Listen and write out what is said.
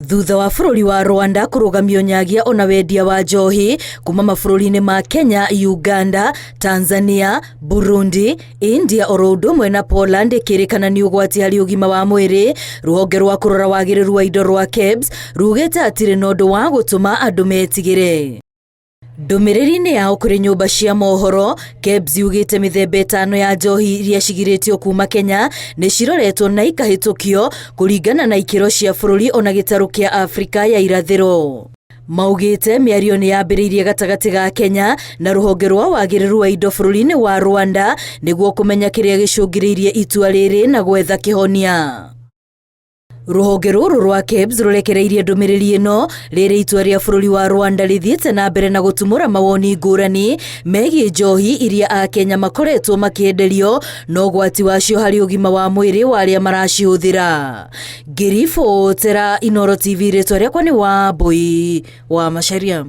Thutha wa bũrũri wa Rwanda kũrũgamia ũnyagia ona wendia wa njohi kuma mabũrũri-inĩ ma Kenya, Uganda, Tanzania, Burundi, India oro ũndũ ũmwe na Poland ĩkĩrĩkana nĩ ũgwati harĩ ũgima wa mwĩrĩ, rũhonge rwa kũrora wagĩrĩru wa indo rwa KEBS rugĩte hatirĩ na ũndũ wa gũtũma andũ metigĩre. Ndũmĩrĩri-inĩ yao kũrĩ nyũmba cia mohoro, KEBS yugĩte mĩthemba ĩtano ya njohi iria cigirĩtio kuma Kenya nĩ ciroretwo na ikahĩtũkio kũringana na ikĩro cia bũrũri ona gĩtarũ kĩa Afrika ya irathĩro. Maugĩte mĩario nĩ yambĩrĩirie gatagatĩ ga Kenya na rũhonge rwa wagĩrĩru wa indo bũrũri-inĩ wa Rwanda nĩguo kũmenya kĩrĩa gĩcũngĩrĩirie itua rĩrĩ na gwetha kĩhonia. Rũhonge rũrũ rwa KEBS rũrekereirie ndũmĩrĩri ĩno rĩrĩ itua rĩa bũrũri wa Rwanda rĩthiĩte na mbere na gũtumũra mawoni ngũrani megiĩ njohi iria Akenya makoretwo makĩenderio na ũgwati wacio harĩ ũgima wa mwĩrĩ wa arĩa maracihũthĩra. Ngĩribotera Inooro TV, rĩtwa rĩakwa nĩ Wambui wa Macharia.